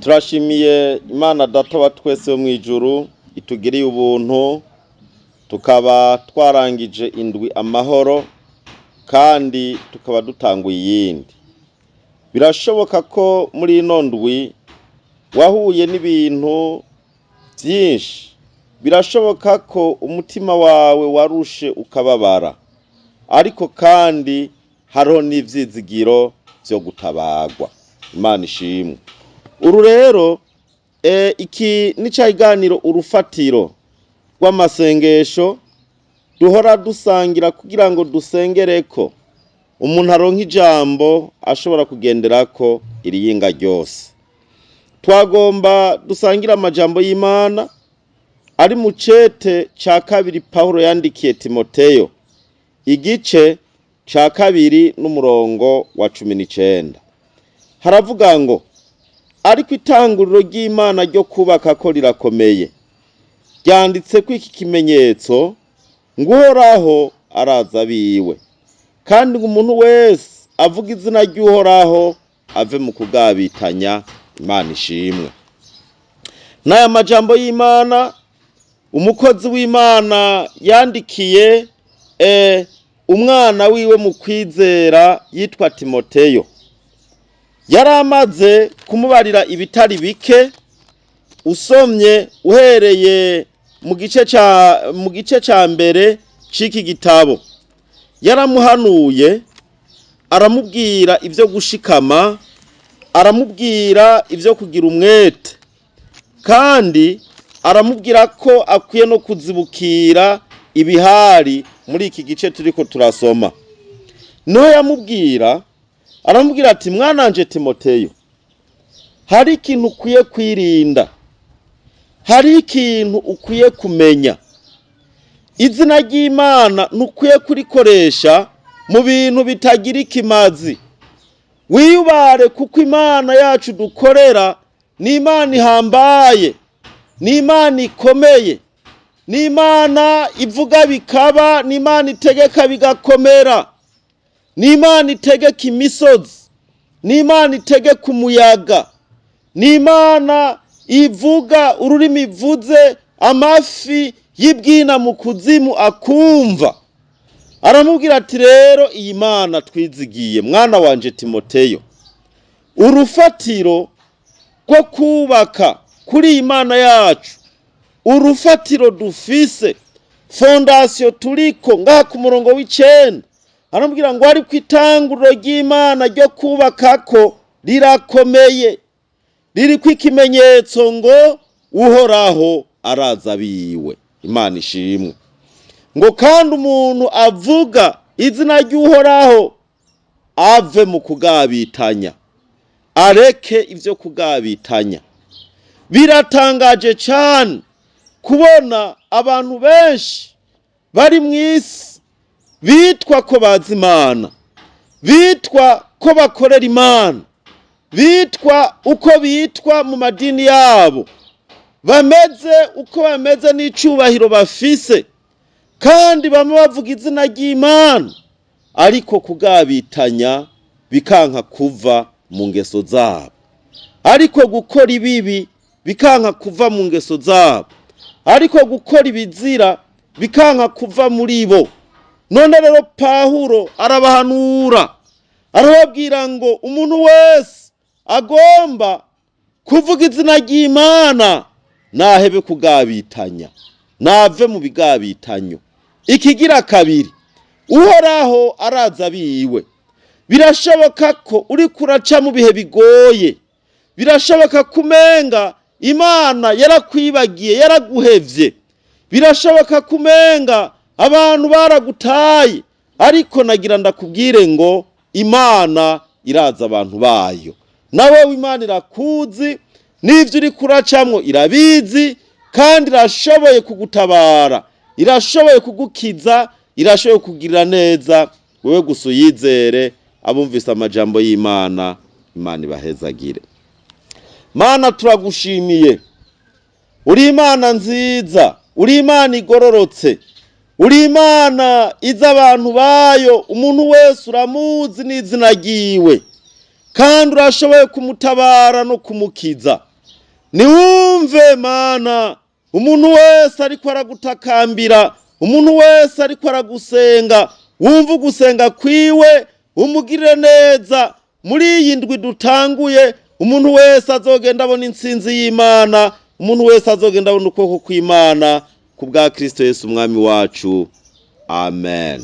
Turashimiye Imana Data wa twese wo mw'ijuru itugiriye ubuntu tukaba twarangije indwi amahoro kandi tukaba dutanguye iyindi. Birashoboka ko muri ino ndwi wahuye n'ibintu vyinshi, birashoboka ko umutima wawe warushe ukababara, ariko kandi hariho n'ivyizigiro vyo gutabarwa. Imana ishimwe. Uru rero iki ni ca kiganiro urufatiro rw'amasengesho duhora dusangira kugira ngo dusengereko umuntu aronke ijambo ashobora kugenderako iriyinga ryose. Twagomba dusangire amajambo y'Imana ari mu cete ca kabiri Pawulo yandikiye Timoteyo, igice ca kabiri n'umurongo wa 19. Haravuga ngo: ariko itanguriro ry'Imana ryo kubaka ko rirakomeye, ryanditseko iki kimenyetso ngo Uhoraho arazi abiwe, kandi ngo umuntu wese avuga izina ry'Uhoraho ave mu kugabitanya. Imana ishimwe. N'aya majambo y'Imana umukozi w'Imana yandikiye umwana wiwe mu kwizera yitwa Timoteyo. Yari amaze kumubarira ibitari bike, usomye uhereye mu gice ca mbere c'iki gitabo. Yaramuhanuye, aramubwira ivyo gushikama, aramubwira ivyo kugira umwete, kandi aramubwira ko akwiye no kuzibukira ibihari muri iki gice turiko turasoma. Niho yamubwira, aramubwira ati: mwananje Timoteyo, hari ikintu ukwiye kwirinda, hari ikintu ukwiye kumenya. Izina ry'Imana ntukwiye kurikoresha mu bintu bitagira ikimazi. Wiyubare, kuko Imana yacu dukorera ni Imana ihambaye, ni Imana ikomeye, ni Imana ivuga bikaba, ni Imana itegeka bigakomera, ni Imana itegeka imisozi, ni Imana itegeka umuyaga, ni Imana ivuga ururimi ivuze amafi y'ibwina mu kuzimu akumva. Aramubwira ati: rero iyi Mana twizigiye, mwana wanje Timoteyo, urufatiro rwo kubaka kuri iyi Mana yacu, urufatiro dufise, fondation turiko ngaha ku murongo w'9, aramubwira ngo ariko itanguriro ry'Imana ryo kubakako rirakomeye, ririko ikimenyetso ngo Uhoraho araza abiwe. Imana ishimwe. Ngo kandi umuntu avuga izina ry'Uhoraho ave mu kugabitanya, areke ivyo kugabitanya. Biratangaje cane kubona abantu benshi bari mw'isi bitwa ko bazi Imana, bitwa ko bakorera Imana, bitwa uko bitwa mu madini yabo, bameze uko bameze n'icubahiro bafise, kandi bamwe bavuga izina ry'Imana, ariko kugabitanya bikanka kuva mu ngeso zabo, ariko gukora ibibi bikanka kuva mu ngeso zabo, ariko gukora ibizira bikanka kuva muri bo. None rero Pawulo arabahanura, arababwira ngo umuntu wese agomba kuvuga izina ry'Imana nahebe kugabitanya, nave mu bigabitanyo. Ikigira kabiri, Uhoraho araza abiwe. Birashoboka ko uriko uraca mu bihe bigoye, birashoboka ko umenga Imana yarakwibagiye, yaraguhevye, birashoboka ko umenga abantu baragutaye, ariko nagira ndakubwire ngo Imana iraza abantu bayo. Nawe Imana irakuzi, n'ivyo uriko uracamwo irabizi, kandi irashoboye kugutabara, irashoboye kugukiza, irashoboye kukugirira neza. Wewe gusa uyizere. Abumvise amajambo y'Imana, Imana ibahezagire. Mana, turagushimiye, uri Imana nziza, uri Imana igororotse, uri Imana izi abantu bayo. Umuntu wese uramuzi n'izina ryiwe, kandi urashoboye kumutabara no kumukiza. Niwumve Mana, umuntu wese ariko aragutakambira, umuntu wese ariko aragusenga, wumve ugusenga kwiwe, umugirire neza. Muri iyi ndwi dutanguye, umuntu wese azogenda abona intsinzi y'Imana, umuntu wese azogenda abona ukuboko kw'Imana, ku bwa Kristo Yesu Umwami wacu. Amen.